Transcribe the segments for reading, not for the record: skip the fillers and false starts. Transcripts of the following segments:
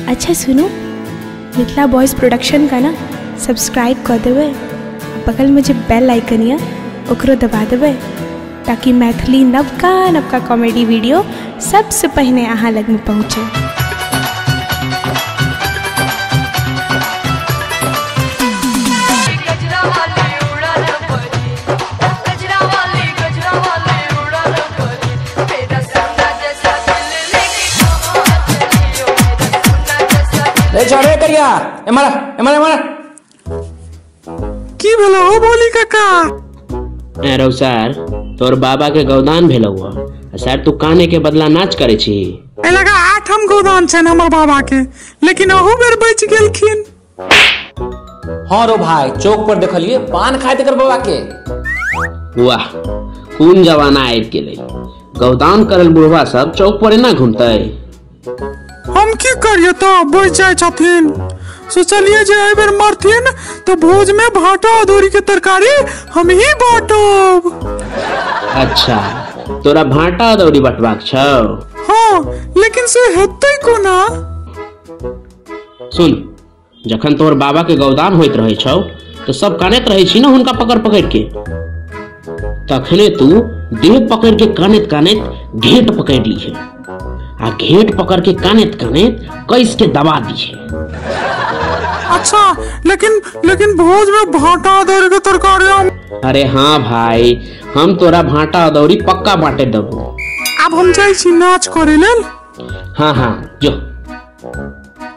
अच्छा सुनू, Mithila boys production का ना सब्सक्राइब कर देबै, बगल में जे बेल आइकन यऽ ओकरो दबा देबै, ताकि मैथिली नवका नवका कॉमेडी वीडियो सबसे पहिने अहाँ लग में पहुँचे। रे करिया एमारा एमारा एमारा की भेलो ओ बोली काका? ए रौ सर, तोर बाबा के गौदान भेलौ आ सर तू काने के बदला नाच करे छी। ए लगा आठम गौदान छन हमर बाबा के, लेकिन अहू बेर बच गेलखिन। हां रो भाई, चौक पर देखलिए पान खाइत कर बाबा के। वाह, कोन जमाना आबि गेलै, गौदान करल बुढ़वा सब चौक पर एना घूमतै। हम की करिए तो बच जाए छथिन। सोचलिए जे एहि बेर मरथिन तो भोज में भाटा अदौरी के तरकारी हम ही बांटब। अच्छा, तोरा भाटा अदौरी बटबाक छौ? हाँ, लेकिन से हेतै कोना? सुन, जखन तोहर बाबा के गौदान होइत रहे छौ तो सब कानैत रहे छी ना हुनका पकड़ पकड़ के, तखने तू देह पकड़ के कानैत कानैत घेट पकड़ ली है आ घेट पकड़ के कानैत कानैत कैस के दबा दी है। अच्छा, लेकिन लेकिन भोज में भाटा अदौरी के तरकारी। अरे हाँ भाई, हम तोरा भाटा अदौरी पक्का बांटे देबो। अब हम जाइ छी नाच करे लेल। हाँ हाँ जो।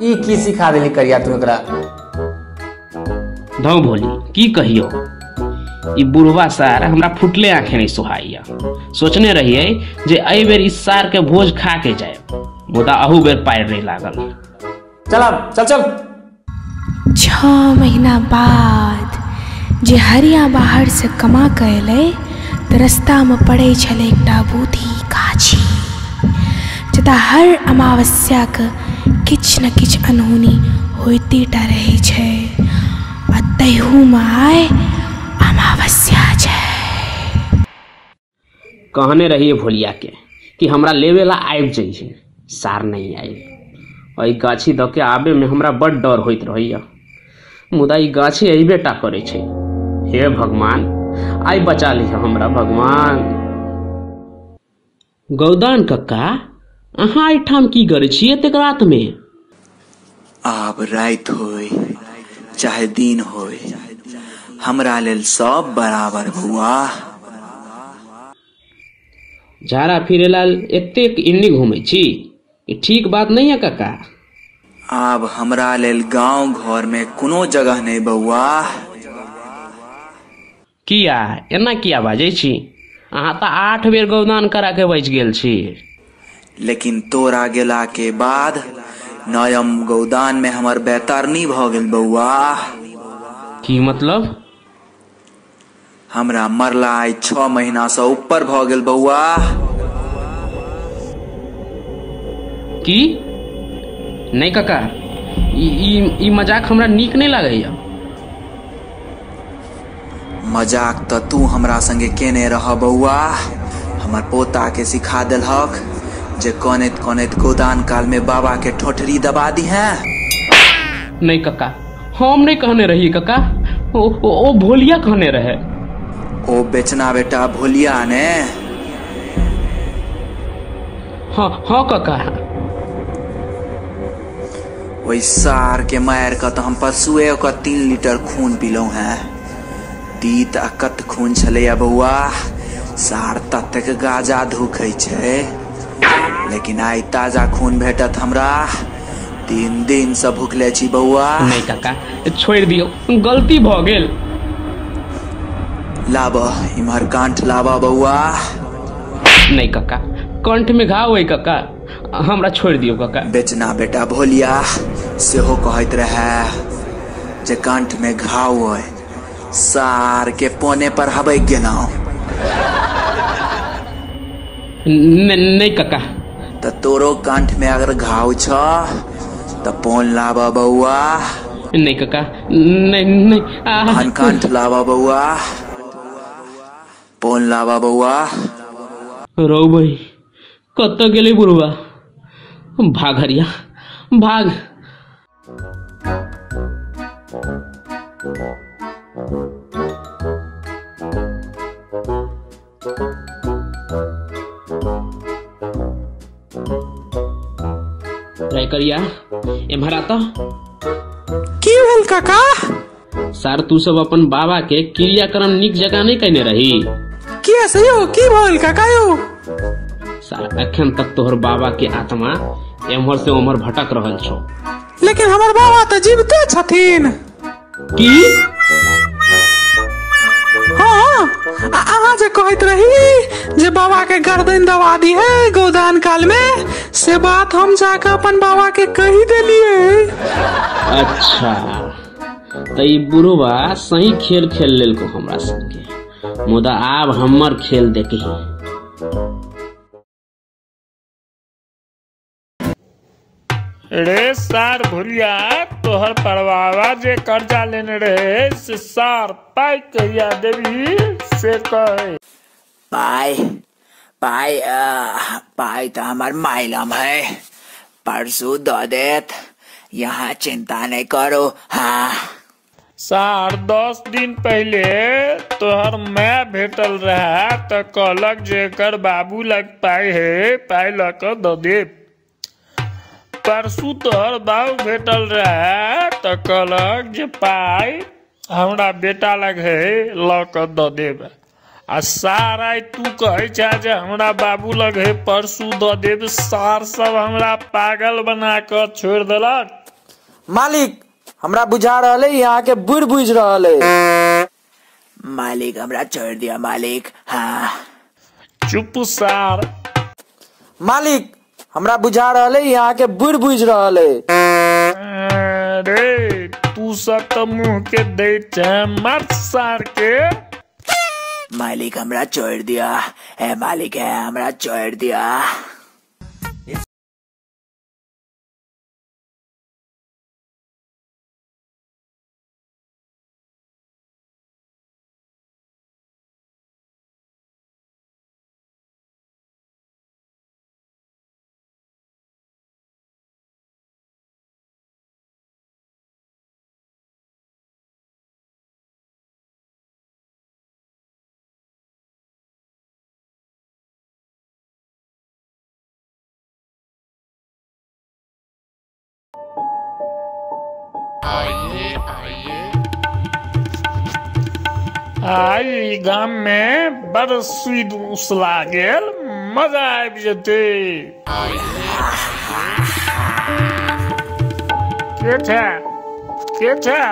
ई की सिखा देली करिया तू एकरा? धौ भोली, की कहियो, ई बुढ़वा सार हमरा फुटले आंखें नहीं सोहाइया। सोचने रहिए जे एहि बेर इस सार के भोज खा के जाए, मुदा अहू बेर पार नहीं लागल। चल अब, चल चल। 6 महीना बाद जे हरिया बाहर से कमा के अयलै तऽ रस्ता में पड़ै छलै एकटा बूढ़ी गाछी, जतऽ हर अमावस्या के किछु न किछु अनहोनी होइते टा रहै छै, आ तहूमे आइ अमावस्या छै। कहने रहिए भोलिया के कि हमरा लेवे ला आबि जइहे, सार नहीं आयल। एहि गाछी दऽ के आबे में हमरा बड़ डर होइत रहैया, मुदा ई गाछी अयबे टा करै छै। हे भगवान, आइ बचा लिह हमरा भगवान। गौदान कक्का, अहाँ एहिठाम की करै छी एतेक रात में? आब राति होय चाहे दिन होय, हमरा लेल सब बराबर बउआ। झाड़ा फिरे लाल एतेक इन्नी घूमै छी, ई ठीक बात नहीं है काका। आब हमरा लेल गांव घर में कोनो जगह नहीं बउआ। किया एना किया बाजै छी? अहाँ तऽ 8 बेर गौदान करा के बचि गेल छी। लेकिन तोरा गेला के बाद नयम गौदान में हमर बेतरनी भ गेल बउआ। की मतलब? हमरा मरला आइ 6 महीना से ऊपर भ गेल बउआ। की? नहीं काका, ई मजाक हमरा नीक नहीं लागैया। मजाक तऽ तू हमरा संगे केने रह बउआ। हमर पोता के सिखा देलहक जे कनैत कनैत गोदान काल में बाबा के ठोठरी दबा दी है। नहीं काका, हम नहीं कहने रहिए काका, ओ भोलिया कहने रहे। ओ बेचना बेटा भोलिया ने? हाँ हाँ काका। ओहि सार के मार के तो हम परसुए ओकर 3 लीटर खून पीलहुँ हैं। तीत आ कत खून छलैया बउआ। सार ततेक गाजा धुकै छै, लेकिन आइ ताजा खून भेटत हमरा। 3 दिन से भुखले छी बउआ। नहीं काका, छोड़ि दियौ, गलती भऽ गेल। लाब इम्हर कांठ लाब बउआ। नहीं काका, कंठ में घाव है काका, हमरा छोड़ि दियौ काका। बेचना बेटा भोलिया सेहो कहैत रहे जे कंठ में घाव है, सार के पौने पर हबैक गेलहुँ। नहीं काका। त तोरो कंठ में अगर घाव छ त पौन लाब बउआ। नहीं काका, नहीं नहीं। अहन कंठ लाब बउआ, पौन लाब बउआ। रौ भाई, कतऽ गेलै बुढ़वा? भाग हरिया भाग, रे करिया एम्हर आता। की भेल काका? सार तू सब अपन बाबा के क्रियाक्रम निक जगह नहीं कहने रही। किया से यो की भेल काका यो? सार अखन तक तोहर बाबा के आत्मा एम्हर से ओम्हर भटक रहल छौ। लेकिन हमर बाबा त जीवते छथिन। की? हाँ, अहाँ जे कहैत रही जे बाबा के गर्दन दबा दी है गोदान काल में, से बात हम जाके अपन बाबा के कही देलिए। अच्छा त ई बुढ़वा सही खेल खेल लेलको हमरा संगे, मुदा आब हमर खेल देखही। रे सार भुलिया, तोहर परवावा जे कर्जा लेने रहे से सार पाई कहिया देबी से कहे। पाई पाई पाई तो हमार माइलम है, परसों दो देत, यहाँ चिंता नहीं करो। हाँ सार 10 दिन पहले तोहर मैं भेटल रहा तो कहलक जेकर बाबू लग पाई है पाई ल के दो देब। परसू तोहर बाबू भेटल रहे तो कहलक जे पाई हमरा बेटा लग है ल के दऽ देब। आ सार आइ तू कहै छह जे हमरा बाबू लग है परसू दऽ देब। सार सब हमरा पागल बना के छोड़ देलक। मालिक हमरा बुझा रहल है यहाँ के बुढ़ बुझ रहल है। मालिक हमरा छोड़ दिया मालिक। हाँ चुप सार। मालिक हमरा बुझा रहल है यहाँ के बुढ़ बुझ रहल है। अरे तू सब तो मुँह के दे छे मर सार के। मालिक हमरा छोड़ दिया है मालिक है हमरा छोड़ दिया। आई गाम में बड़ सुई उसला गेल, मजा आबि जेतै। के छै के छै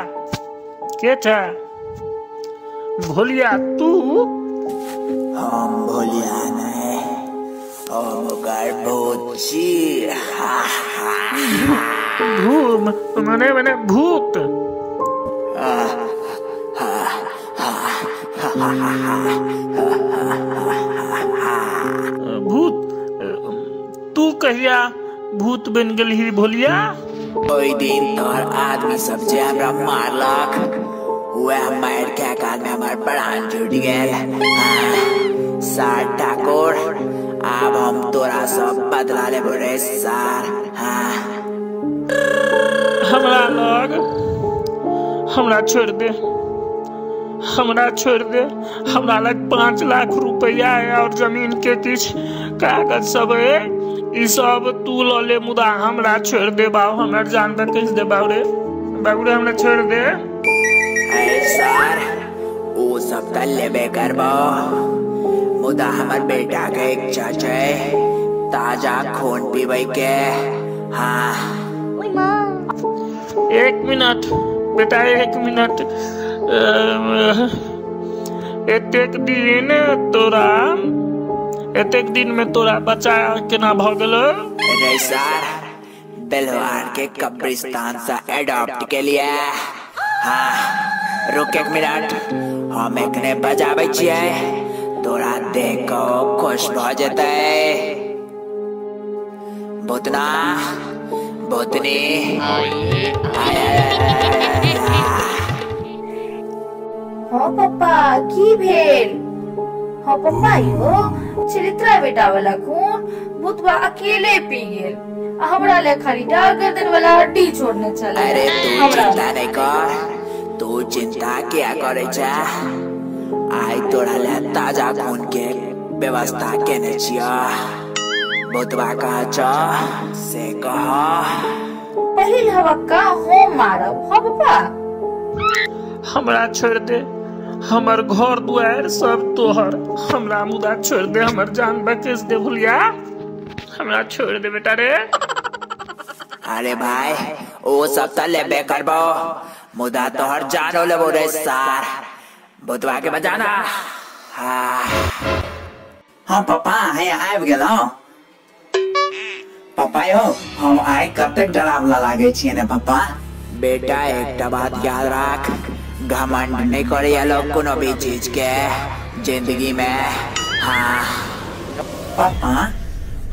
के छै? भोलिया तू? हम भोलिया नहीं, हम ओकर भूत छी। भूत मने मने भूत? भूत तू कहिया भूत बन गेलही भोलिया? ओहि दिन तोहर आदमी सब जे हमरा मारलक वह मार के काल में हमार प्राण छूट गेल। सार ठाकुर आब हम तोरा सब बदला लेबो रे सार। हाँ हमरा लग हमरा छोड़ दे, हमरा छोड़ दे। हमरा लग 5 लाख रुपया है और जमीन के किछ कागज सब है, ई सब तू ल ले, मुदा हमरा छोड़ दे बाबू, हमर जान बख्श दे बाबू रे, बाबू रे हमरा छोड़ दे। अरे सार ओ सब त लेबे करबो, मुदा हमर बेटा के इच्छा छै ताजा खून पीबै के। हाँ 1 मिनट बेटा, 1 मिनट। एतेक दिन तोरा, एतेक दिन में तोरा बच्चा केना भ गेलो? रे सार बेलवार के कब्रिस्तान से एडॉप्ट के लिए। हाँ रुक 1 मिनट, हम एकने बजाबै छियै, तोरा देख के खुश भ जेतै। भूतना भूतनी हाँ पप्पा की भेल? हाँ पप्पा यो चरित्रा बेटा वाला खून भूतवा अकेले पी गेल, हमरा ले खाली डाक गर्दन वाला हड्डी छोड़ने चला। अरे तू चिंता नहीं कर, तू चिंता क्या करे छे, आई तोरा ले ताजा खून के व्यवस्था केने छियो। भूतवा कहाँ छ से कह। पहिल हवक्का हम मारब। हाँ पप्पा हमरा छोड़ दे, हमर घर दुआर सब तोहर, हमरा मुदा छोड़ दे, हमर जान बख्श दे भुलिया, हमरा छोड़ दे बेटा रे। अरे भाई ओ सब त लेबे करबो, मुदा तोहर जानो लेबो रे सार, भूतवा के बजाना। हाँ हाँ पप्पा है आबि गेलहुँ। पप्पा यौ हम आइ कतेक डरावला लागै छियै ने पप्पा। बेटा एकटा बात याद राख, घमंड नहीं करे लोग कोनो भी चीज के जिंदगी में। हाँ पप्पा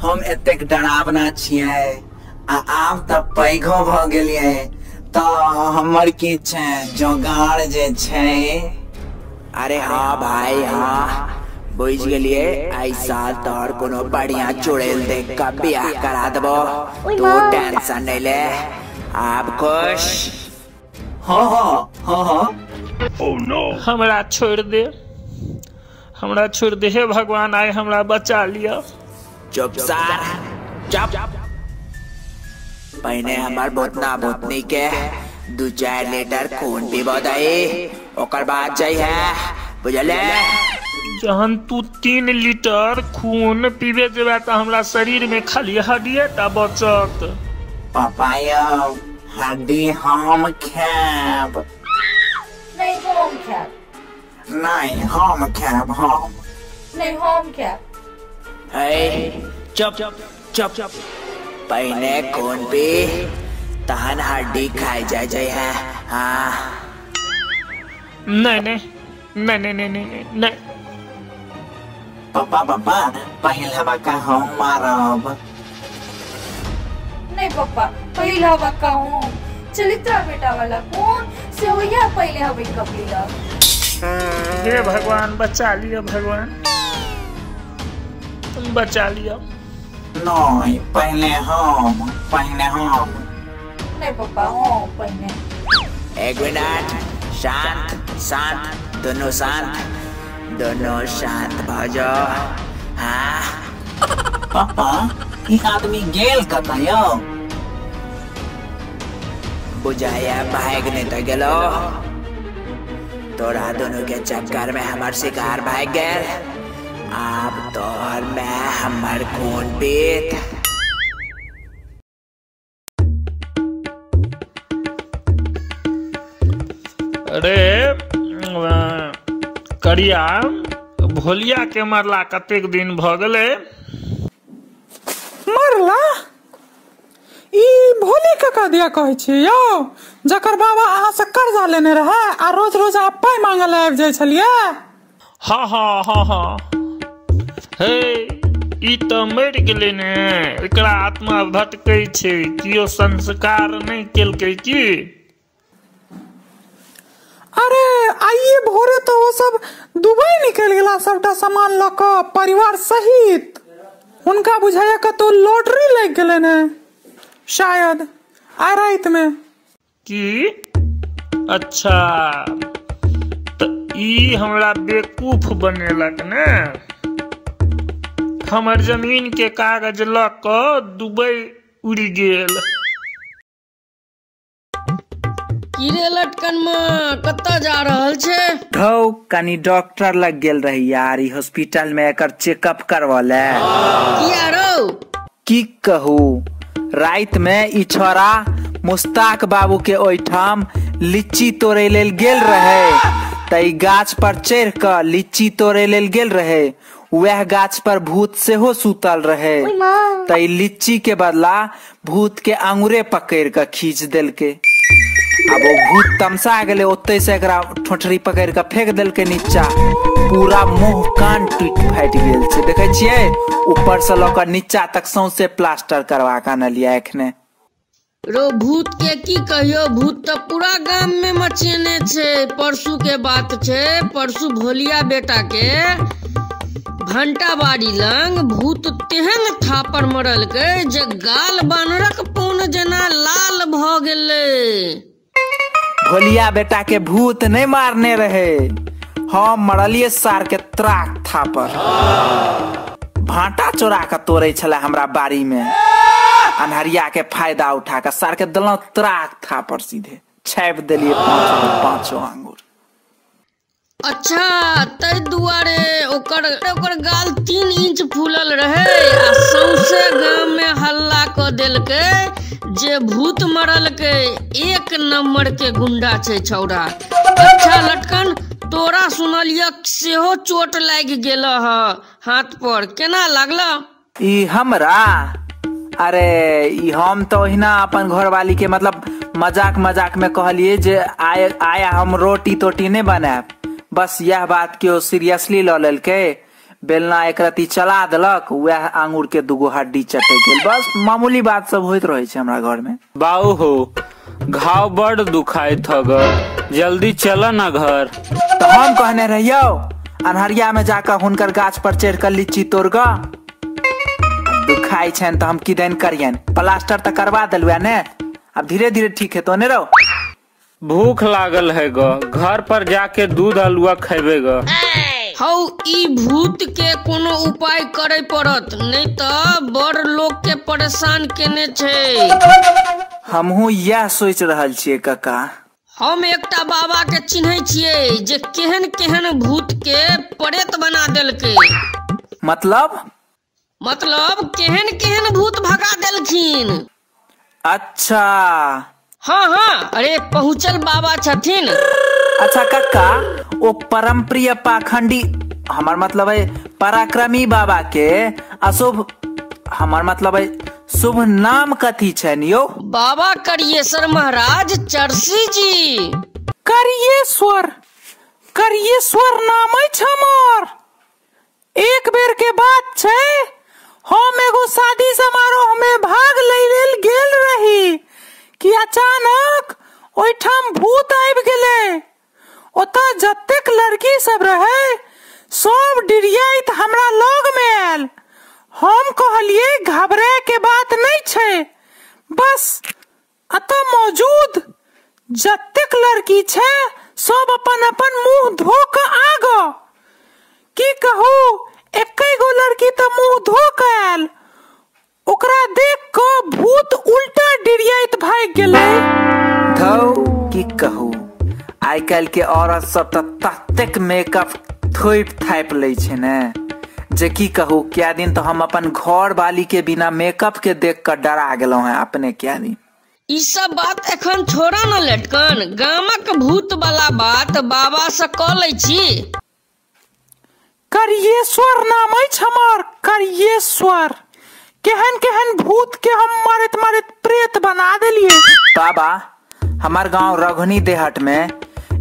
हम एतेक डरावना छियै आ आब तऽ पैघो भऽ गेलियै, तऽ हमर की छै जोगाड़ जे छै। अरे हाँ भाई हाँ बुझ गेलियै, एहि साल तोहर कोनो बढ़िया चुड़ैल देख कऽ बियाह करा देबो, तू टेंशन नहीं ले। आप खुश? हाँ हाँ हाँ हाँ। Oh no हमरा छोड़ दे, हमरा छोड़ दे, हे भगवान आए हमरा बचा लिया। चुप सार चुप। पहिने हमर भूतना भूतनी के 2-4 लीटर खून पीबो दही, ओकर बाद जाइ है बुझले। जहन तू 3 लीटर खून पीबे जेबा तऽ हमरा शरीर में खाली हड्डिये टा बचत। पापा यौ हड्डी हम खायब। नहीं हम खायब। नहीं हम खायब। हम नहीं हम खायब। चुप चुप चुप। पहिने खून पी तहन हड्डी खाई जाय जाय है। हाँ नहीं नहीं नहीं नहीं नहीं नहीं नहीं। पापा पापा पहिल हवा का हम मारब। नहीं पापा पहिल हवा का हम, चलित्रा बेटा वाला कौन से होया पहले हवे कपिला। हे भगवान बचा लिया, भगवान तुम बचा लिया। नहीं पहले हम, पहले हम। नहीं पापा हम पहले। एक मिनट, शांत शांत, दोनों शांत, दोनों शांत भ जाओ। हाँ पापा ई आदमी गेल कतऽ यौ? बुझाया भाग नहीं तो गेलो, तोरा दोनों के चक्कर में हमार शिकार भाग गेल। आप तोहर में हमर खून पीत। अरे करिया भोलिया के मरला कतेक दिन भ गेलै? मरला ई भोली काका दिया कहै छी यौ, जकर बाबा अहाँ से कर्जा लेने रहे आ रोज रोज आप पाइ मांगे लए आबि जाइ छलियै। हाँ हाँ हाँ हाँ हे ई तऽ मरि गेलै ने, एकरा आत्मा भटकै छै, कियो संस्कार नहि केलकै की? अरे आइए भोरे तो वो सब दुबई निकल गेला सबटा सामान लऽ कऽ परिवार सहित। हुनका बुझाया कतौ लॉटरी लागि गेलनि है शायद आइ राति में। की? अच्छा तऽ ई हमरा बेवकूफ बनेलक ने, हमर जमीन के कागज लऽ कऽ दुबई उड़ि गेल। की रे लटकन माँ कतऽ जा रहल छै? धौ कनी डॉक्टर लग गेल रही यार, ई हॉस्पिटल में एकर चेकअप करवले। किया रौ? की कहू, राति में ई छोरा मुस्ताक बाबू के ओहिठाम लीची तोड़े लेल गेल रहे, त ई गाछ पर चढ़ कऽ लीची तोड़े लेल गेल रहे, वह गाछ पर भूत सेहो सुतल रहे, त ई लीची के बदला भूत के अंगुरे पकड़ कऽ खींच देलकै। अब वो भूत तमसा गेलै, ओतै से एकरा ठोठरी पकड़ कऽ फेंक देलकै नीचा, पूरा मुंह कान टूटि फाटि गेल छै। देखै छियै ऊपर से लऽ कऽ नीचा तक सौंसे प्लास्टर करवा कऽ अनलियै एखने। रो भूत के की कहियो, भूत तऽ पूरा गाम में मचेने छै। परसू के बात छै, परसू भोलिया बेटा के भंटा बाड़ी लंग भूत तेहन थापर मरलकै जे गाल बानरक पौन जेना लाल भऽ गेलै। भोलिया बेटा के भूत नहीं मारने रहे, हम मरलिए सार के त्राक थापर। भाटा चोरा के तोड़े छला हमरा बाड़ी में, अन्हरिया के फायदा उठा के सार के देलहुँ त्राक थापर, सीधे छापि देलियै पांचो आंगुर। अच्छा तै दुआरे ओकर ओकर गाल 3 इंच फूलल रहे आ सौंसे गाम में हल्ला क देलकै जे भूत मरलकै, 1 नंबर के गुंडा छै छौड़ा। अच्छा लटकन, तोरा सुनलिय सेहो चोट लागि गेल ह हाथ पर, केना लागल? ई हमरा? अरे ई हम तो ओहिना अपन घरवाली के मतलब मजाक मजाक में कहलिए जे आय आया हम रोटी तोटी नहीं बनायब, बस यह बात के सीरियसली ल लेलकै, बेलना एक रती चला देलक, वह आंगुर के दूगो हड्डी चटक गेल। बस मामूली बात सब होइत रहे छै हमरा घर में। बाऊ हो, घाव बड़ दुखाइत ह ग, जल्दी चल ना घर। तो हम कहने रहियो अन्हरिया में जाकर हुनकर गाछ पर चढ़ कर लीची तोड़ ग, दुखाई छन तो हम किदन करियन, प्लास्टर तो करवा देलुआ ने, अब धीरे धीरे ठीक है तो ने रहो। भूख लागल है ग, घर पर जाके दूध हलुआ खेबे ग। हौ ई भूत के कोनो उपाय करे पड़त, नहीं तो बड़ लोग के परेशान केने छै। हमहू यह सोच रहल छियै काका। हम एकटा बाबा के चिन्है छियै जे केहन केहन भूत के प्रेत बना देलकै। मतलब? मतलब केहन केहन भूत भगा देलखिन। अच्छा हाँ हाँ, अरे पहुँचल बाबा छथिन। अच्छा कक्का, ओ परमप्रिय पाखंडी, हमार मतलब है पराक्रमी बाबा के अशुभ, हमार मतलब है शुभ नाम कथी छनि यो? बाबा करियेश्वर महाराज चरसी जी। करियेश्वर, करियेश्वर नाम अछि हमर। एक बेर के बात छै, हम एगो शादी समारोह में भाग लै लेल गेल रही कि अचानक ओहिठाम भूत आबि गेलै। ओतऽ जतेक लड़की सब रहे सब डिरियाइत हमरा लग में आयल। हम कहलिए घबराए के बात नहीं छै, बस अतऽ मौजूद जतेक लड़की छै सब अपन अपन मुंह धो के आग। की कहू, एके गो लड़की तऽ मुंह धो के आयल, ओकरा देख के भूत उल्टा डिरियाइत भागि गेलै। धौ की कहू, आइ काल्हि के औरत सब तऽ ततेक मेकअप थोपि थापि लै छै ने जे की कहू। क्या दिन तो हम अपन घर वाली के बिना मेकअप के देख कर डरा गेलहुं हैं अपने। क्या दिन ई सब बात एखन छोड़ा न लटकन, गामक भूत वाला बात बाबा से कऽ लै छी। करियेश्वर नाम अछि हमर, करियेश्वर। केहन केहन भूत के हम मारैत मारैत प्रेत बना देलिए। बाबा, हमार गांव रघुनी देहट में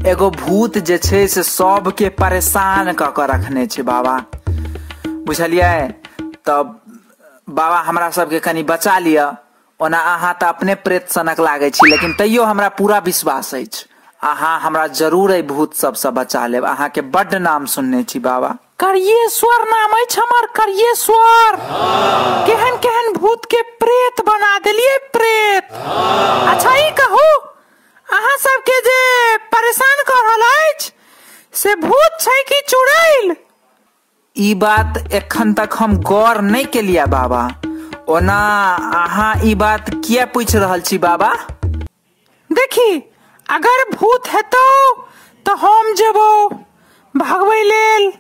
एगो भूत जे छै से सबके परेशान कऽ के रखने छै बाबा, बुझलियै? तब बाबा हमरा सबके कनि बचा लिअ। ओना अहाँ तऽ अपने प्रेत सनक लागै छी, लेकिन तैयो हमरा पूरा विश्वास अछि अहाँ हमरा जरूर एहि भूत सबसँ बचा लेब। अहाँके बड्ड नाम सुनने छी बाबा। करियेश्वर नाम अछि हमर, करियेश्वर। केहन केहन भूत के प्रेत बना देलिए, प्रेत। अच्छा ई कहू, अहाँ सबके जे परेशान कऽ रहल अछि से भूत छै कि चुड़ैल? ई बात एखन तक हम गौर नहीं केलिया बाबा। ओना अहाँ ई बात किया पूछ रहल छी बाबा? देखी, अगर भूत हेतौ तो हम जेबौ भगबै लेल,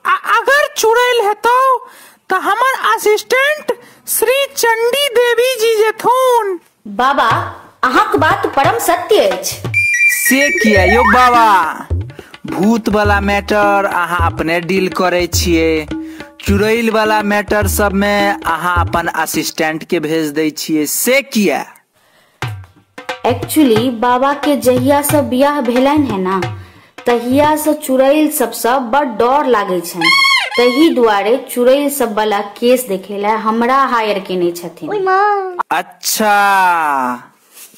आ अगर चुड़ैल हेतौ तो हमर असिस्टेंट श्री चंडी देवी जी जेथुन। बाबा, अहाँक बात परम सत्य अछि। से किया यो बाबा? भूत वाला मैटर अहाँ अपने डील करे छियै, चुड़ैल वाला मैटर सब में अहाँ अपन असिस्टेंट के भेज दै छियै, से किया? एक्चुअली बाबा के जहिया से बियाह भेलनि है ना, तहिया से चुड़ैल सबसँ बड़ डर लागै छनि, तही दुआरे चुड़ैल सब वाला केस देखे ला हमरा हायर केने छथिन। अच्छा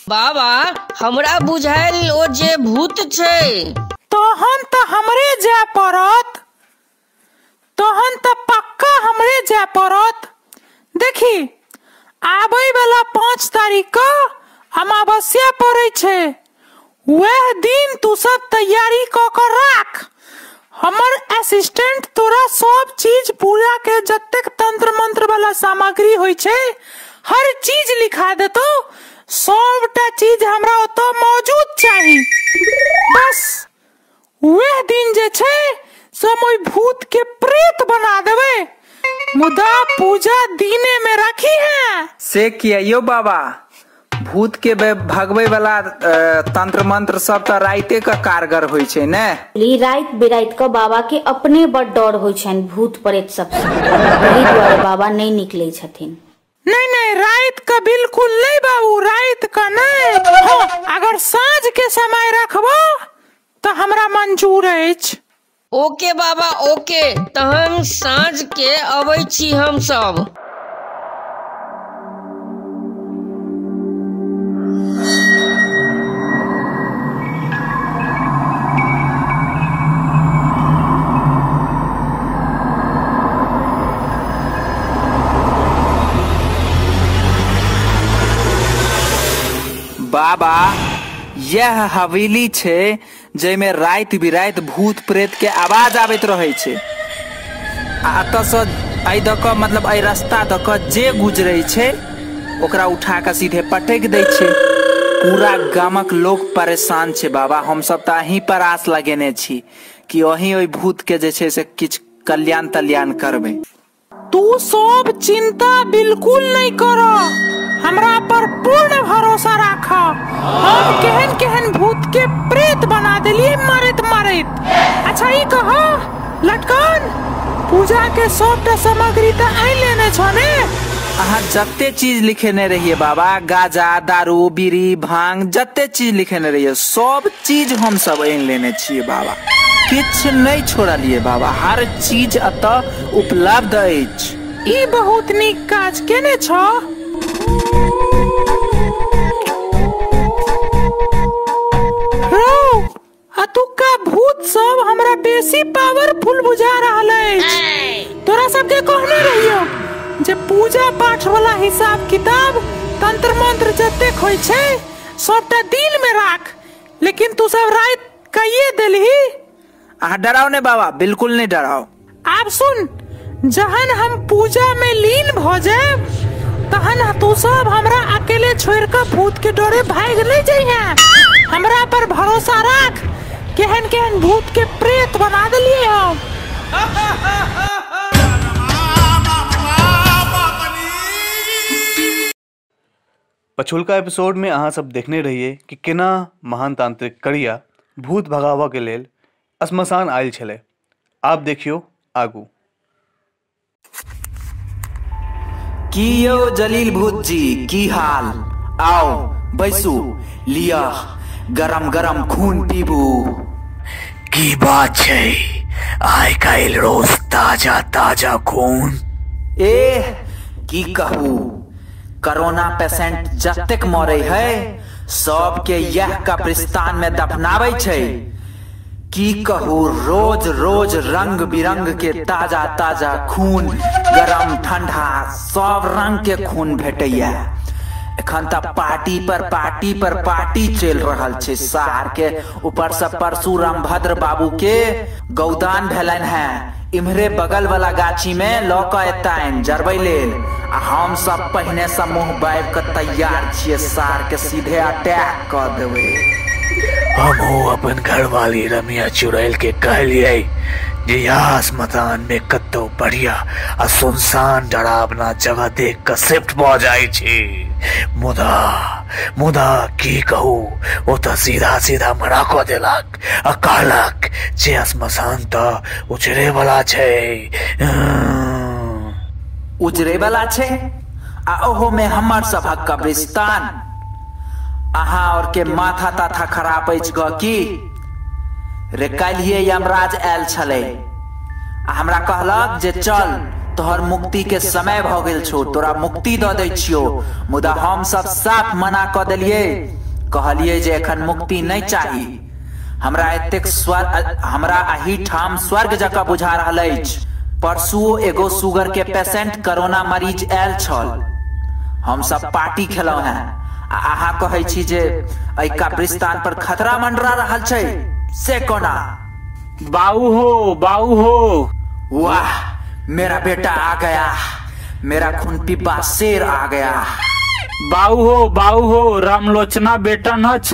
बाबा, हमरा बुझायल ओ जे भूत छै। तहन तऽ हमरे जाय पड़त, तहन तऽ पक्का हमरे जाय पड़त। देखी, आबै वाला 5 तारीख के अमावस्या पड़ै छै, वह दिन तू सब तैयारी कऽ के राख, हमर असिस्टेंट तोरा सब चीज पूजा के जतेक तंत्र मंत्र वाला सामग्री होइ छै हर चीज लिखा देतो। सबटा चीज हमरा ओतऽ मौजूद चाही। बस वह दिन जे छै से हम ओहि भूत के प्रेत बना देबै, मुदा पूजा दिने में राखी है। से किया यो बाबा? भूत के भगबै वाला तंत्र मंत्र सब तऽ राइते के कारगर होइ छै ने। राति बिराति के बाबा के अपने बड़ डर होइ छनि भूत प्रेत सबसँ, एहि दुआरे बाबा नहि निकलै छथिन। नहीं नहीं, रात का बिल्कुल नहीं बाबू, रात का नहीं। हाँ, अगर साँझ के समय रखबो तो हमरा मंजूर अछि। ओके बाबा ओके, तहन साँझ के अबै छी हम सब। बाबा यह हवेली छै जाहिमे राति बिराति भूत प्रेत के आवाज आबैत रहै छै। आ एतऽ सँ एहि दऽ कऽ मतलब एहि रास्ता दऽ कऽ जे गुजरै छै ओकरा उठा कऽ सीधे पटकि दै छै। पूरा गामक लोक परेशान छै बाबा। हमसब तऽ अहीं पर आस लगेने छी कि अहीं ओहि भूत के जे छै से किछु कल्याण तल्याण करबै। तू सब चिंता बिल्कुल नहीं कर, हमरा पर पूर्ण भरोसा राख। हम केहन केहन भूत के प्रेत बना देलिए मारैत मारैत। अच्छा ई कह लटकन, पूजा के सबटा सामग्री तऽ आनि लेने छ ने? अहाँ जते चीज लिखेने रहिए बाबा, गाजा दारू बीड़ी भांग जते चीज लिखेने रहिए सब चीज हम सब आनि लेने छियै बाबा। किछु नहि छोड़लिए बाबा, हर चीज एतऽ उपलब्ध अछि। ई बहुत नीक काज केने छ। अतुका भूत सब हमरा बेसी पावरफुल बुझा रहल अछि। तोरा सबके कहने रहियो जे पूजा पाठ वाला हिसाब किताब तंत्र मंत्र जतेक होइ छै सबटा दिन में राख, लेकिन तू सब राति कहिए देलही। अहाँ डराओ ने बाबा, बिल्कुल नहीं डराओ। आब सुन, जहन हम पूजा में लीन भ जाएब तहन तू सब हमरा अकेले छोड़ के भूत के डरे भाग नहीं जाइहे। हमरा पर भरोसा राख, केहन केहन भूत के प्रेत बना देलिए हम। पछुलका एपिसोड में अहाँ सब देखने रहिए कि केना महान तांत्रिक करिया भूत भगावा के लेल श्मशान आयल छलै। आप देखियो आगू। की यौ जलील भूत जी, की हाल? आओ बैसू, लिया गरम गरम खून पीबू। की बात छै, आइ काल्हि रोज ताजा ताजा खून। ए की कहू, कोरोना पेशेंट जतेक मरे है सबके यह कब्रिस्तान में दफनाबै छै। की कहू, रोज रोज रंग बिरंग के ताजा ताजा खून, गरम ठंडा सब रंग के खून भेटैया। एखन तऽ पार्टी पर पार्टी पर पार्टी चलि रहल छै शहर के। ऊपर से परशुराम भद्र बाबू के गौदान भेलनि हैं, इम्हरे बगल वाला गाछी में लऽ कऽ एतनि जरबै लेल। आ हम सब पहिने से मुँह बाबि कऽ तैयार छियै, सार के सीधे अटैक कऽ देबै। हमहूँ अपन घरवाली रमिया चुड़ैल के कहलियै जे यहाँ श्मशान में कतौ बढ़िया आ सुनसान डरावना जगह देख कऽ शिफ्ट भऽ जाइ छी। मुदा मुदा की कहू, ओ तऽ सीधा सीधा मना कऽ देलक आ कहलक जे श्मशान तऽ उजरे वाला छै। उजरे वाला छै आ ओहो में हमर सभक कब्रिस्तान। अहाँ और के माथा ताथा खराब अछि ग की? रे काल्हिए यमराज आयल छलै आ हमरा कहलक जे चल तोहर मुक्ति के समय भऽ गेल छौ, तोरा मुक्ति दऽ दै छियौ। मुदा हम सब साफ मना कऽ देलियै, कहलियै जे एखन मुक्ति नहि चाही। हमरा एतेक स्वर्ग, हमरा एहि ठाम स्वर्ग जकाँ बुझा रहल अछि। परसुओ एगो शुगर के पेशेंट कोरोना मरीज आयल छल, हम सब पार्टी खेलहुँ हैं आ अहाँ कहै छी जे एहि कब्रिस्तान पर खतरा मंडरा रहल छै, से कोना? बाऊ हो, बाऊ हो। वाह, मेरा बेटा आ गया, मेरा खून पिपा शेर आ गया। बाऊ हो, बाऊ हो, रामलोचना बेटा न छ।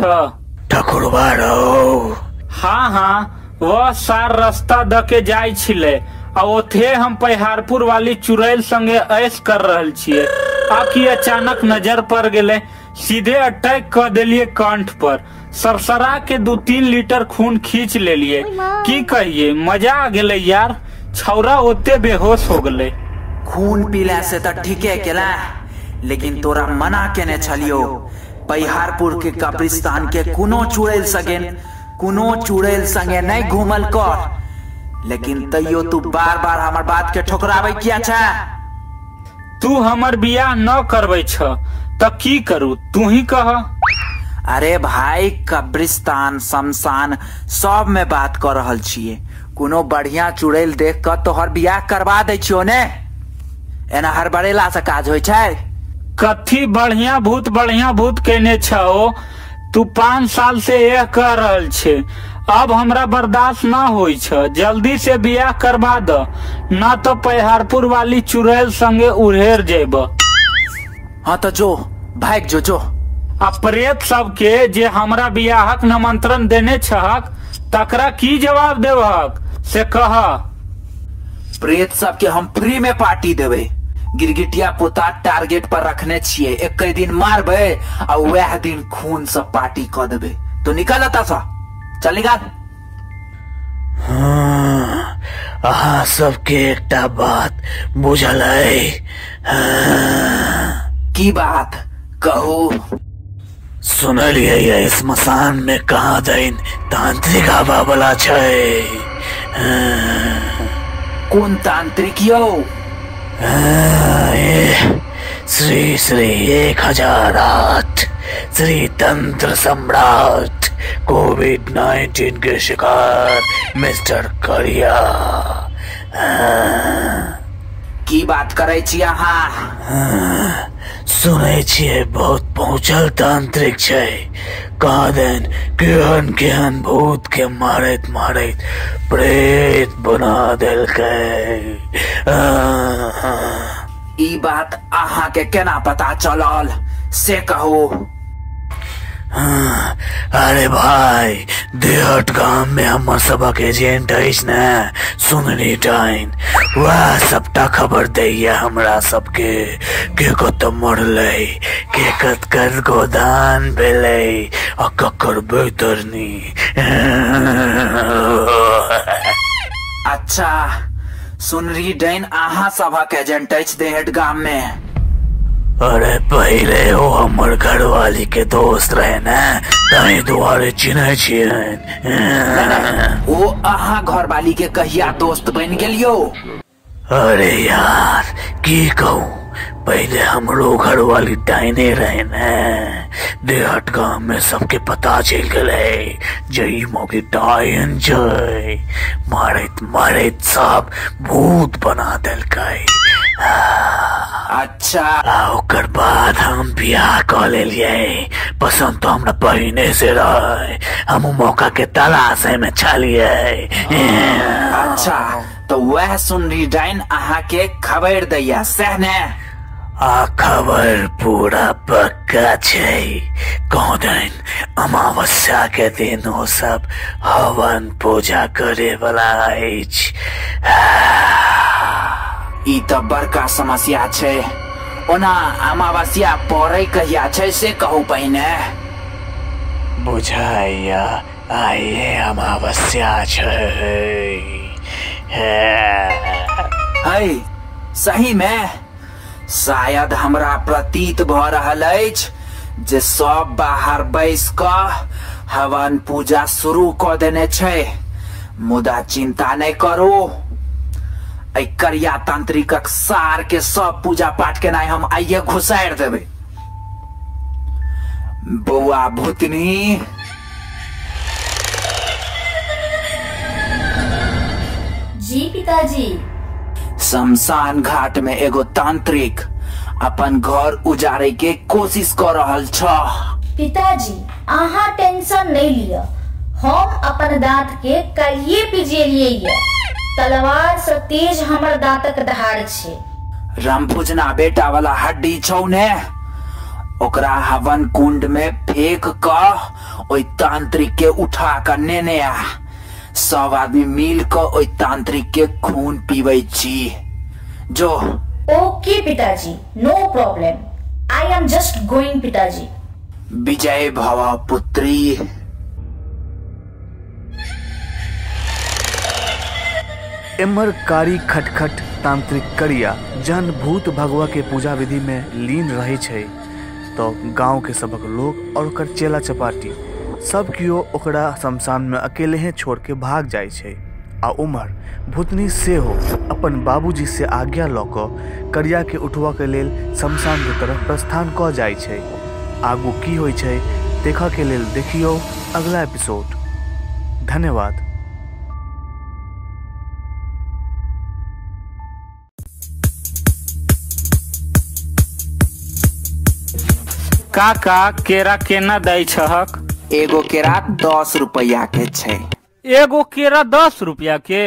ठकुरबा रहो। हाँ हाँ, वह सार रास्ता the के जाय छिले आ ओथे हम पहाड़पुर वाली चुड़ैल संगे ऐश कर रहल छिये। आखि अचानक नजर पड़ गेले, सीधे अटैक कर देलिए कंठ पर, सरसरा के 2-3 लीटर खून खींच लेलिए। की कहिए, मजा आ गेले यार, छौरा ओते बेहोश हो गेले। खून पीला से त ठीके केला, लेकिन तोरा मना केने छलियो पहाड़पुर के कब्रिस्तान के कोनो चुड़ैल संगे नहीं घूमल कर, लेकिन तैयो तू बार बार हमर बात के ठोकरावे किया छा? तू हमर बियाह न करबै छ त की करू, तू ही कह। अरे भाई, कब्रिस्तान शमशान सब में बात कर रहल छिये, कोनो बढ़िया चुड़ैल देख क तोहर बियाह करवा दै छियो ने, एना हड़बड़ेला से काज होइ छै। कथी बढ़िया भूत केने छो तू? 5 साल से यह कह रहल छे, अब हमरा बर्दाश्त न होइ छ, जल्दी से बियाह करवा द, न तो पहाड़पुर वाली चुड़ैल संगे उड़ेर जेब। हाँ तो जो भाग जो जो। आ प्रेत सबके जे हमरा बियाहक निमंत्रण देने छहक तकरा की जवाब देबहक से कह। प्रेत सबके हम फ्री में पार्टी देबै, गिरगिटिया पोता टारगेट पर रखने छिये, एक दिन मारबै आ वह दिन खून से पार्टी क देबै। तो निकल अतः सा, चल निकाल। हाँ, अहाँ सबके एकटा बात बुझल है? हाँ। की बात कहू? सुनलियै श्मशान में कहाँ दैन तांत्रिक आबा वाला छै। हाँ। कोन तांत्रिक यौ? श्री श्री 1008 श्री तंत्र सम्राट कोविड-19 के शिकार मिस्टर करिया। की बात करे छी अहाँ? सुनै छियै बहुत पहुँचल तांत्रिक छै, कहाँ दिन केहन केहन भूत के मारैत मारैत प्रेत बना देलकै। ई बात अहाँ के केना पता चलल से कहू? हाँ, अरे भाई, देहट गाम में हमर सबक एजेंट अछि ने सुनरी डाइन, वह सबटा खबर दैया हमरा सबके, के कत मरलै, के कत कर गोदान भेलै आ ककर बेतरनी। अच्छा, सुनरी डाइन अहाँ सबक एजेंट अछि देहट गाम में? अरे पहले वो हमर घरवाली के दोस्त रहे ने, ताहि दुआरे चिन्है छियनि। ओ अहाँ घरवाली के कहिया दोस्त बनि गेलियो? अरे यार की कहू, पहले हमरो घरवाली डाइने रहे ने, देहट गाम में सबके पता चलि गेलै जे ई मौगी डाइन छै, मारैत मारैत सब भूत बना देलकै। अच्छा, ओकर बाद हम बियाह कऽ लेलियै, पसंद तो हमरा पहिने से रहे, हम मौका के तलाश में छलियै। अच्छा, तो वह सुनरी डाइन अहाँ के खबर दैया सह ने? आ खबर पूरा पक्का छै, कहदैन अमावस्या के दिन ओ सब हवन पूजा करे वाला अछि। ई त बड़का समस्या छै, ओना अमावस्या पड़ै कहिया छै से कहू पहिने। बुझाइया आइए अमावस्या छै। है सही में शायद हमरा प्रतीत भ रहल अछि जे सब बाहर बैस क हवन पूजा शुरू क देने छै, मुदा चिंता नहीं करू, एहि करिया तांत्रिकक सार के सब पूजा पाठ केनाइ हम आइये घुसारि देबै। बौआ भूतनी। जी पिताजी। शमशान घाट में एगो तांत्रिक अपन घर उजारे के कोशिश कर रहल छ। पिताजी अहाँ टेंशन नहीं लिअ, हम अपन दांत के काल्हिए पिजेलियै ये। तलवार से तेज हमर दांतक धार छै। रामपूजना बेटा वाला हड्डी छौ ने, ओकरा हवन कुंड में फेंक क ओई तांत्रिक के उठा क नेने आ। सब आदमी मिल क ओई तांत्रिक के खून पीबै छी। जो। ओके पिताजी, no problem, I am just going पिताजी। विजय भव पुत्री। एम्हर कारी खटखट तांत्रिक करिया जहन भूत भगवा के पूजा विधि में लीन रहे छै तो गांव के सबक लोग और ओकर चेला चपाटी सब कियो ओकरा शमशान में अकेले ही छोड़ के भाग जाय छै। आ उम्हर भूतनी सेहो अपन बाबूजी से आज्ञा लऽ कऽ करिया के उठवा के लेल शमशान के तरफ प्रस्थान कऽ जाय छै। आगू की होइ छै देखऽ के लेल देखियौ अगला एपिसोड। धन्यवाद। काका केरा केना दै छहक? एगो केरा 10 रुपया के छै। एगो केरा 10 रुपया के?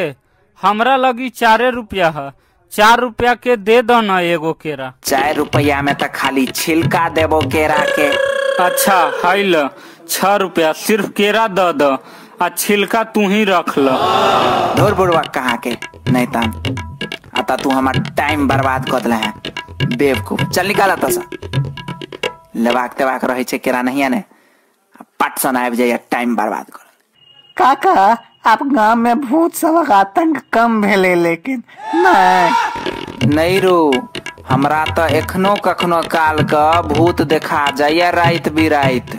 हमरा लगी 4 रुपया है, 4 रुपया के दे दो न एगो केरा। 4 रुपया में तो खाली छिलका देबो केरा के। अच्छा है ल 6 रुपया, सिर्फ केरा the दो आ छिलका तू ही रख ल। धोर बुढ़वा कहाँ के नहीं तान अतः तू हमार टाइम बर्बाद कर दिला है बेवकूफ। चल निकाल अतः से, लेबाक तेबाक रहे छै केरा नहीं ने पट सन आबि जाइए टाइम बर्बाद कर। काका आप गांव में भूत सबक आतंक कम भेले लेकिन नहीं नहीं रो, हमरा तो एखनो कखनो काल का भूत देखा जाइए रात बिरात।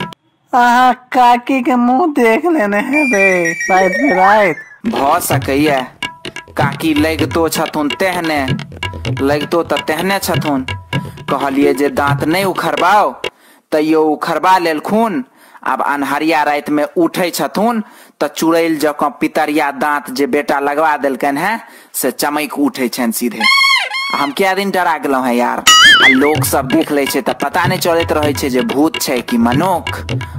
अहाँ काकी के मुंह देख लेने हेबे रात बिरात। भ सकैया काकी लगितो छथुन तेहने, लगितो त तेहने छथुन। कहलिए जे दांत नहीं उखड़बाओ तैयो उखड़बा लेलखुन। आब अन्हरिया रात में उठे छथुन त चुड़ैल जकाँ पितरिया दांत जे बेटा लगवा देलकन है से चमक उठे छनि सीधे। हम क्या दिन डरा गेलहुँ है यार। आ लोग सब देख ले छै त पता नहीं चलैत रहे छै जे भूत छै कि मनुख।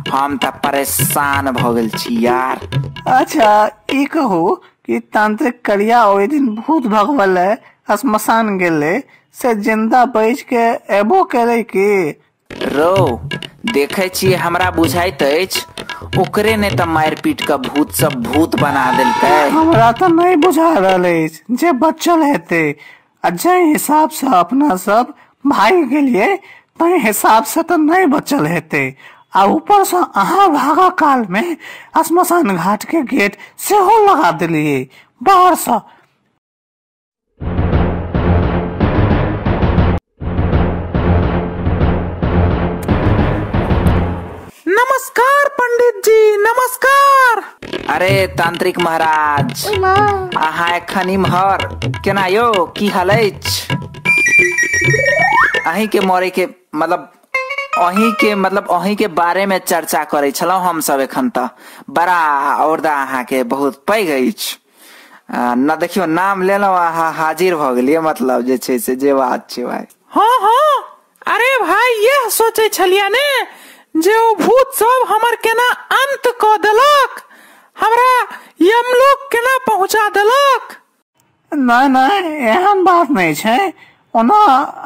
हम त परेशान भ गेल छी यार। अच्छा ई कहू कि तांत्रिक करिया ओहि दिन भूत भगवले श्मशान गेले से जिंदा बच के एबो करे की? रो देखे छियै हमरा बुझाइत अछि ओकरे ने त मारि पीट के भूत सब भूत बना देलकै। हमरा त नहीं बुझा रहल अछि जे बचल हेतै। आ जाहि हिसाब से अपना सब भागि गेलियै ताहि हिसाब से त नहीं बचल हेतै। आ ऊपर से अहाँ भागा काल में श्मशान घाट के गेट सेहो लगा देलियै बाहर से। नमस्कार पंडित जी, नमस्कार। अरे तांत्रिक महाराज, अहाँ एखन इम्हर केना यौ, की हाल अछि? अहीं के मरे के मतलब अहीं के बारे में चर्चा करै छलहुँ हम सब एखन। त बड़ा औरदा अहाँ के बहुत पैघ अछि न। देखियौ नाम लेलहुँ अहाँ हाजिर भऽ गेलियै, मतलब जे छै से जे बात छै भाई। हाँ हाँ, अरे भाई यह सोचै छलियै ने जे ओ भूत सब हमर केना अंत क देलक, हमरा यमलोक केना पहुंचा देलक। नहीं नहीं एहन बात नहीं छै। ओना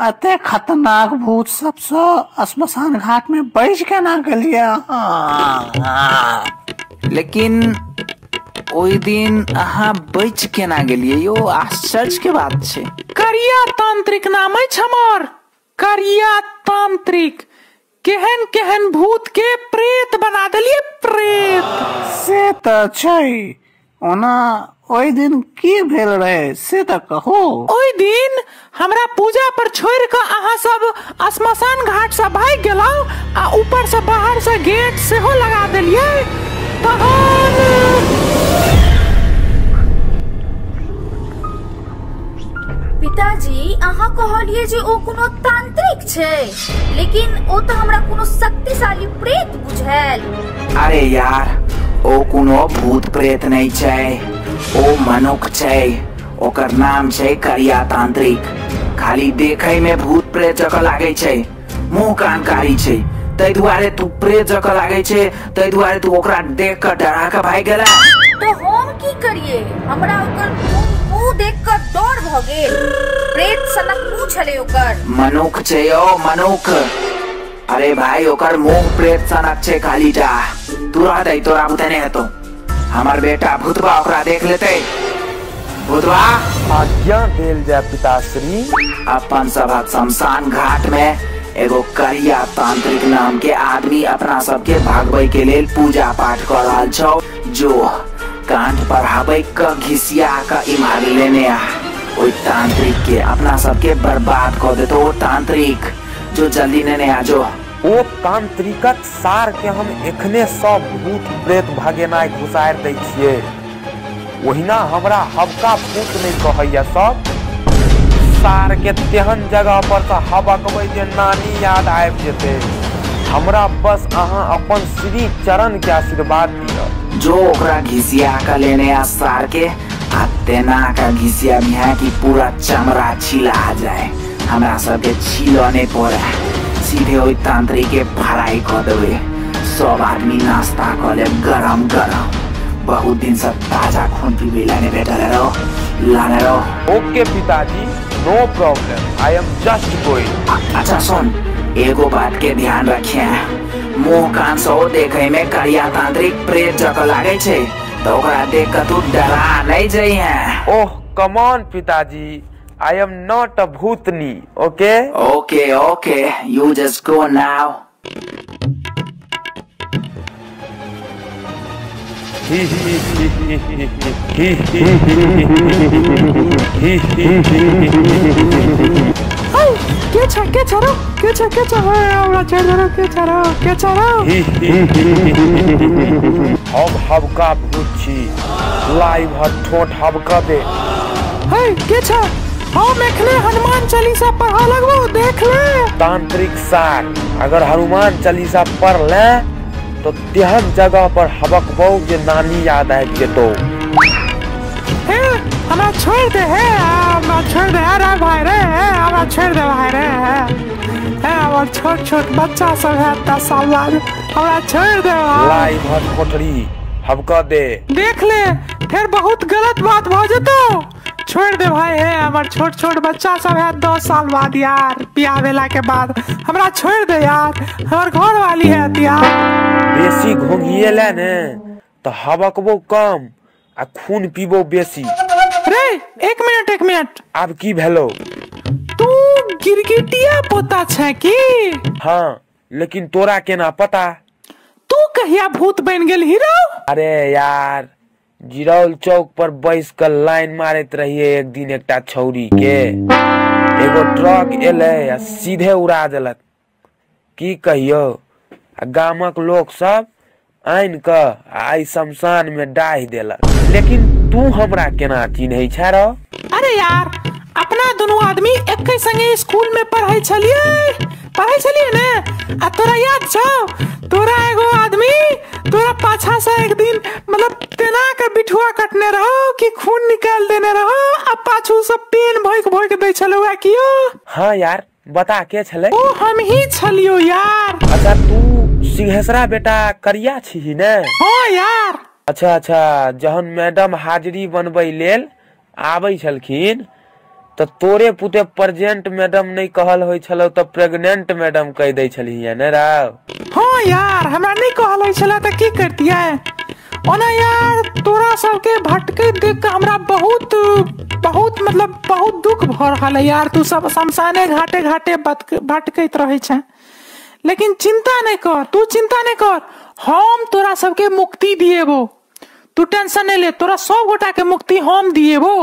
एते खतरनाक भूत सबसँ श्मशान घाट में बैस केना गेलियै? लेकिन ओहि दिन अहाँ बच केना गेलियै यो आश्चर्य के बात छै। करिया तांत्रिक नाम अछि हमर, करिया तांत्रिक। केहन केहन भूत के प्रेत बना देलियै, प्रेत। से त छै। ओना ओहि दिन की भेल रहे से त कहू। ओहि दिन हमरा पूजा पर छोड़ के अहाँ सब श्मशान घाट से भागि गेलहुँ आ ऊपर से बाहर से गेट सेहो लगा देलियै। तहन पिताजी अहाँ कहलियै जे ओ कोनो तांत्रिक छै, लेकिन ओ त हमरा कोनो शक्तिशाली प्रेत बुझायल। अरे यार ओ कोनो भूत प्रेत नहीं छै, ओ मनुख छै। ओकर नाम छै करिया तांत्रिक। खाली देखे में भूत प्रेत जकाँ लागै छै, मुंह कान कारी छै, ताहि दुआरे तू प्रेत जकाँ लागै छै, ताहि दुआरे तू ओकरा देख कऽ डरा कऽ भागि गेला। तो हम की करिए, हमरा ओकर मुंह देख कऽ डर भऽ गेल। प्रेत सनक मुंह छलै ओकर। मनुख छै यौ मनुख। अरे भाई ओकर मुंह प्रेत सनक छै खाली टा। तू रहतै तोरा बुते नहि हेतौ, हमर बेटा भूतबा ओकरा देख लेतै। भूतबा आज्ञा देल जाय पिताश्री। अपन सभक शमशान घाट में एगो करिया तांत्रिक नाम के आदमी अपना सबके भागबै के लेल पूजा पाठ कर रहल छौ। जो कांठ पर हबै क घिसिया क इम्हर लेने आ। ओहि तांत्रिक के अपना सबके बर्बाद कर देतो ओ तांत्रिक। जो जल्दी नेने आ जो। ओ तांत्रिकक सार के हम एखने सब भूत प्रेत भगेनाइ घुसारि दै छियै। ओहिना हमरा हबका भूत नहीं कहैया सब। सार के तेहन जगह पर से हबकबै जे नानी याद आबि जेतै। हमरा बस अहाँ अपन श्री चरण के आशीर्वाद दिअ। जो ओकरा घिसिया के लेने आ सार के, आ तेना का घिसिया भी है कि पूरा चमड़ा छिला जाए। हमरा सबके छिलऽ नहीं पड़े, सीधे ओहि तांत्रिक के फ्राई कऽ देबै। सब आदमी नाश्ता कऽ लेब गरम गरम। बहुत दिन से ताजा खून पीबे ला नहीं भेटल रहो, लाने रहो। ओके पिताजी, no problem, I am just going. अच्छा सुन, एगो बात के ध्यान रखिए, मुँह कान सो देखे में करिया तांत्रिक प्रेत जकाँ लागे छै, तो ओकरा देख के तू डरा नहीं जइहे। ओह कम ऑन पिताजी, I am not a Bhootni. Okay okay okay, you just go now. के छ रो के छ हमरा छोड़ दे रो, के छ रो के छ रो। हम हबका भूत छी, लाइव हर ठोठ हबका दे। हे के छ, हम एखने हनुमान चालीसा पढ़ा लगबो, देख ले। तांत्रिक सार अगर हनुमान चालीसा पढ़ ले तो तेहन जगह पर हबकबौ जे नानी याद आबि जेतौ। हे हमरा छोड़ दे, हे हमरा छोड़ दे, अरे भाई रे, हमरा छोड़ दे भाई रे। हे हमर छोट छोट बच्चा सब है 10 साल बाद, हमरा छोड़ दे भाई। लाई भर कोठरी हबका दे। देख ले फिर बहुत गलत बात भ जेतौ। छोड़ दे भाई, हे हमर छोट छोट बच्चा सब है 10 साल बाद यार, बियाह भेला के बाद हमरा छोड़ दे यार, हमर घर वाली है यार। बेसी घोंघिए ले ने तो हबकबो कम आ खून पीबो बेसी। रे एक मिनट एक मिनट, आब की भेलो? तू गिरगिटिया पोता छै की? हाँ, लेकिन तोरा केना पता? तू कहिया भूत बन गेल हीरो? अरे यार, जिरौल चौक पर बैस कर लाइन मारैत रहिए एक दिन एकटा छौरी के, एगो ट्रक एलै आ सीधे उड़ा देलक। की कहियो, आ गामक लोक सब आनि कऽ आइ शमशान में डाहि देलक। लेकिन तू हमरा केना चिन्है छै रो? अरे यार, अपना दोनों आदमी एक संगे स्कूल में पढ़ै छलियै ने। आ तोरा याद छौ, तोरा एगो आदमी तोरा पाछा से एक दिन मतलब तेना के बिठुआ कटने रहो कि खून निकाल देने रहो, आ पाछू से पेन भोक भोक दै छलौ कियो। हाँ यार, बता के छलै? ओ हम ही छलियो यार। अच्छा तू सिंहेसरा बेटा करिया छीही ने? हाँ यार। अच्छा अच्छा, जहन मैडम हाजिरी बनबै लेल आबै छलखिन तो तोरे पुते प्रेजेंट मैडम नहीं कहल होइ छलौ तो प्रेग्नेंट मैडम कह दै छलही ने राव? हाँ यार, हमरा नहीं कहल होइ छला त की करतियै। ओना यार तोरा सबके भटके देख के हमरा बहुत बहुत मतलब बहुत दुख भ रहल है यार। तू सब शमशाने घाटे घाटे भटकैत रहै छै, लेकिन चिंता नहीं कर, तू चिंता नहीं कर, हम तोरा सबके मुक्ति दिएबो। तू टेंशन नहीं ले, तोरा सब गोटा के मुक्ति हम दिएबो।